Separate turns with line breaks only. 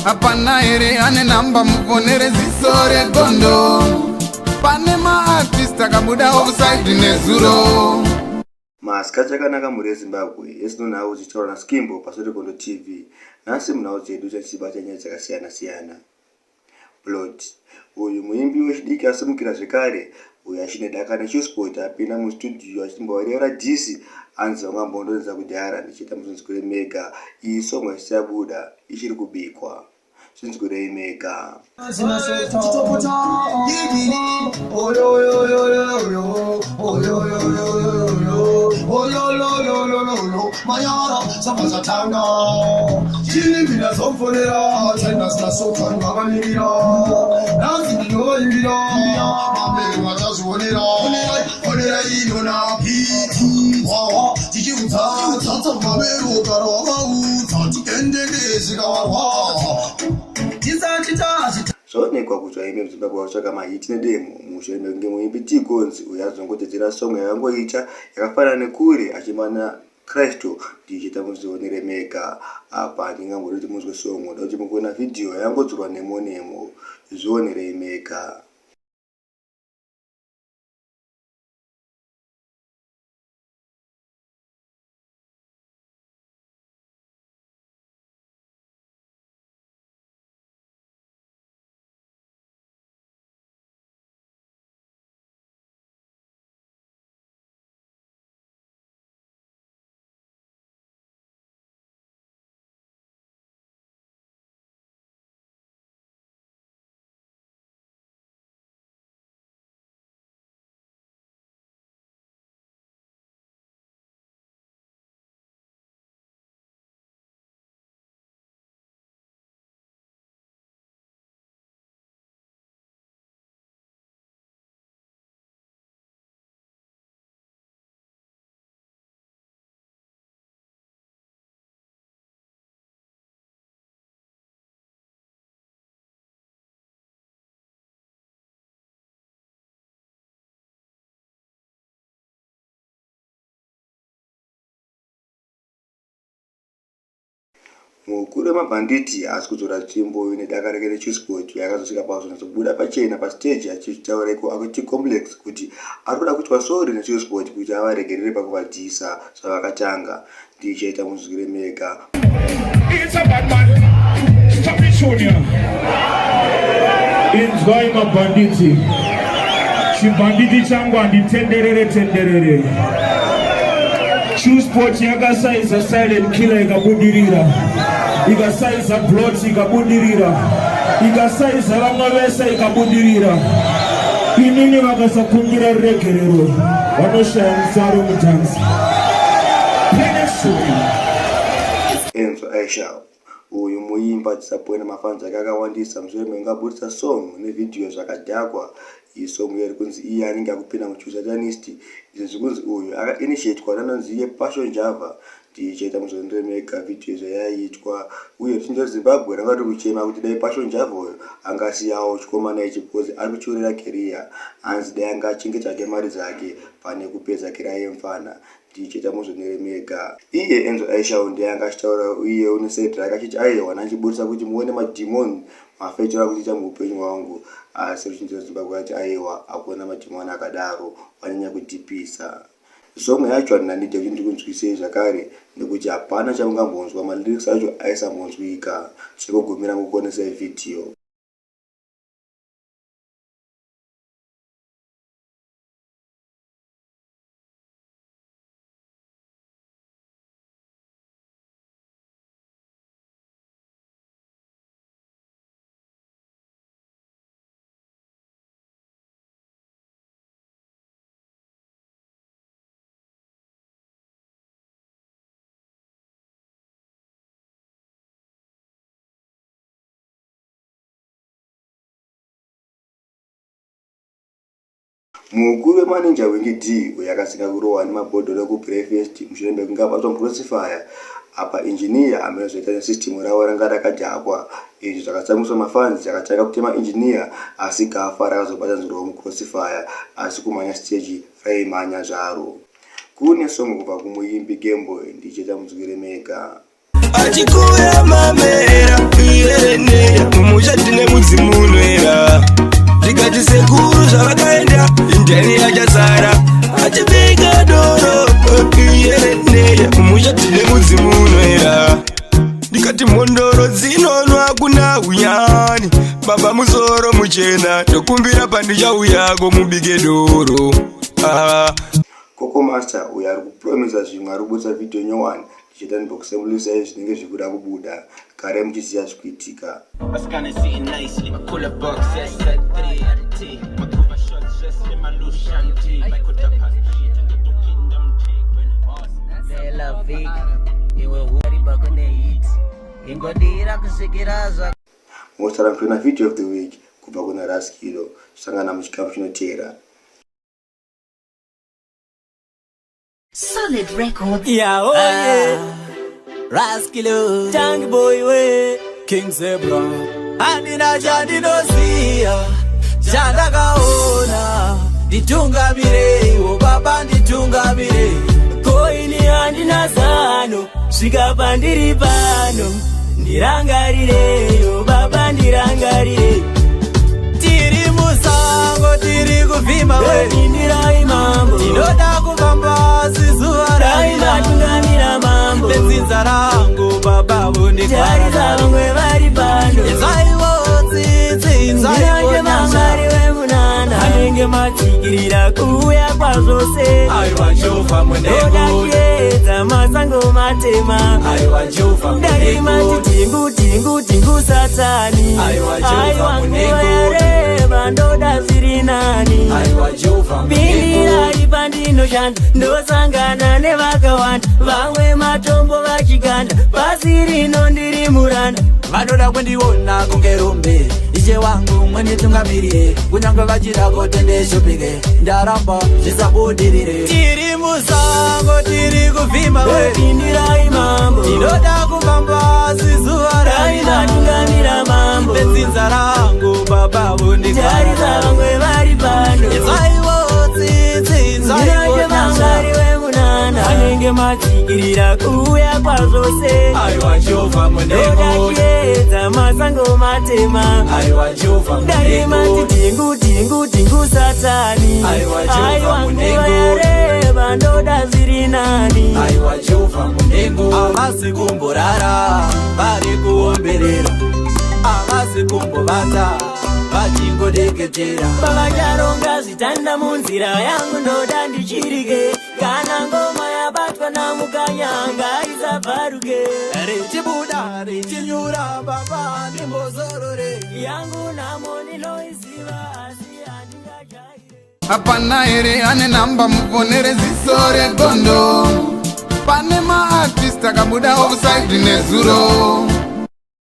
Hapana here ane namba mufonere ziso regondo. Pane maartist akabuda offside nezuro.
Masikati akanaka mhuri yeZimbabwe, yesino nhau dzichitaurwa naSkimbo paSotegondo TV. Nhasi munhau dzedu tichibata nyaya dzakasiyana siyana. Blot, uyu muimbi wechidiki asimukira zvekare uyo achine daka neChillspot apinda mustudio achimbovarevera dhisi anzi vangambondonetsa kudhara ndichiita muzvinzwire mega iyi song haisati yabuda ichiri kubikwa zvinzwirei mega.
Mayara samazatanga chini mina zomfonera china sinasothanga vamirira nanzi ndinoimbira mamberi vachazvionera onera inona piti wawa tichiudza mabero gara wavaudza tiendeke zvikavarwadza tisati tazvita
Zvaonekwa kuti vaimbi vemuZimbabwe vakutsvaga mahiti nedemo mushure mekunge muimbi T Gonzi uyo azongodedzera song yakangoita yakafanana nekure achiimba naCrystal ndichiita muzvionere mega. Apa handingambodi kuti munzwe song ndoda kuti mugoona vhidhiyo yakangodzorwa nemo nemo. Zvionerei mega. Mukuru wemabhanditi haasi kudzora tsvimbo nedaka rake reChillspot uyo akazosvika pakuzonyatsobuda pachena pasiteji achitaura iko Complex kuti ari kuda kuitwa sorry neChillspot kuti avaregerere pakuvadhisa zvavakatanga. Ndichaita munzwire mega.
It's a bad man. Stop it, Junior. Inzwai mabhanditi. Chibhanditi changu handitenderere tenderere. Chillspot yakasaiza Silent Killer ikabudirira, ikasaiza Blot ikabudirira, ikasaiza vamwe vese ikabudirira. Inini vakasakumbira ruregerero vanoshaya mufaro mudhanzi.
Enzo Aishao uyu muimba disappointa mafans ake akawandisa mushure mekunge aburitsa song nevhidhiyo zvakadhakwa. Iyi song iyo iri kunzi iye anenge akupinda muchiusatanist izvo zvikunzi uyu akainitiatwa nanonzi iye Passion Java ndichaita muzondiremeka vhidhiyo zvayaiitwa uye ruzhinji rweZimbabwe ranga riri kuchema kuti dai Passion Java uyu anga asiyawo chikomana ichi because ari kuchiurira career hanzi dai anga achengeta hake mari dzake pane kupedza career yemfana Ndichita muzvionere mega. Iye Enzo Aishau ndiye anga achitaura uye une side rake achiti aiwa nandichiburitsa kuti muone madhimoni mafetero akuchiita muupenyu hwangu asi ruzhinji rweZimbabwe ati aiwa hakuna madhimoni akadaro wanyanya kudhipisa. Song yacho handina need yekuti ndikunzwisei zvakare nekuti hapana chamungambonzwa malyrics acho aisambonzwika. Chekugumira ngokuonesai video. Mukuru wemaninja Winky D uyo akasinga kurohwa nemabhodhoro ekuBreakfast mushure mekunge abatwa muCrossfire apa Engineer hameno zvaita nesystem ravo ranga rakadhakwa izvo zvakatsamwisa mafans akatanga kutema Engineer asi gafa rakazobatanidzirwawo muCrossfire asi kumhanya stage raimhanya zvaro. Kune song kubva kumuimbi Gameboy ndichaita munzwire mega.
Achikuya mamera iyene.
Kunoonwa kuna unyani baba musoro muchena, tokumbira pandichauyako mubike doro, ah.
Coco Master uyo ari kupromisa zvimwe, ari kubudisa vhidhiyo nyowani. Tichiita ndimbokusemulisai zvinenge zvikuda kubuda kare muchiziva zvikuitika.
Asikana sitting nicely. Pull a box, yes, at 3. Makuva shots, just in my loose shanty. Quarter past 8 and the kingdom take.
Bella Vic, iwe huri bako nehit ingodira kusvikira zva.
Mosara muchiona video of the week kubva kuna Raskilo. Sangana muchikamu chinoteera.
Solid Records.
Yeah, oh yeah.
Raskilo.
Tank boy we.
King Zebra.
Handina chandinoziya chandakaona, nditungamireiwo baba, nditungamire koini. Handina zano, svika pandiri pano, ndirangarireyo baba, ndirangarire.
Tiri musango, tiri kuvhima we.
Pindirai mambo.
Tinoda kufamba zizuva.
Dai vatungamira mambo.
Nedzinza rangu baba.
Tarisa.
Vondikara.
Vamwe vari pano.
Inzwaiwo tsitsi.
Ndinange.
Inzwaiwo.
Mamwari wemunana anenge matsikirira kuuya kwazvose.
Aiwa Jova.
Ndoda
Muneko.
chiedza, masango matema.
Aiwa Jova.
Ndarima.
Muneko.
Tingu tingu tingu satani.
Aiwa, Jehova.
Aiwa, nguva
Muneko.
yareba, ndoda zviri nani.
Aiwa Jova. Muneko.
Pindirai pandinoshanda, ndosangana nevakawanda, vamwe matombo vachiganda, pasi rino ndiri muranda.
Vanoda kundiona kunge rombe, ishe wangu mwenditungamirire, kunyange vachida kuti ndishupike, ndaramba, zvisabudirire. Tiri musango, tiri kuvhima we.
Pindirai mambo.
Tinoda kufamba zizuva.
Dai vatungamira mambo.
Nedzinza rangu baba.
Tarisa.
Vondikara.
Vamwe vari pano.
Inzwaiwo tsitsi.
Ndinange.
Inzwaiwo.
Mamwari wemunana anenge matsikirira kuuya kwazvose.
Aiwa Jova.
Ndoda
Muneko.
chiedza, masango matema.
Aiwa Jova.
Ndarima.
Muneko.
Tingu tingu tingu satani.
Aiwa, Jehova.
Aiwa, nguva
Munengo.
yareba, ndoda zviri nani.
Aiwa Jova Munengo. Havasi kumborara, vari kuomberera, havasi kumbovata, vachingodeketera.
Pavacharonga zvitanda munzira yangu, ndoda ndichirike. Kana ngoma yabatwa namukanyanga isabvaruke.
Richibuda richinyura baba, ndimbozorore.
Yangu namo ndinoiziva, asi handingajaire.
Hapana here ane namba muponere ziso regondo? Pane maartist akabuda offside nezuro.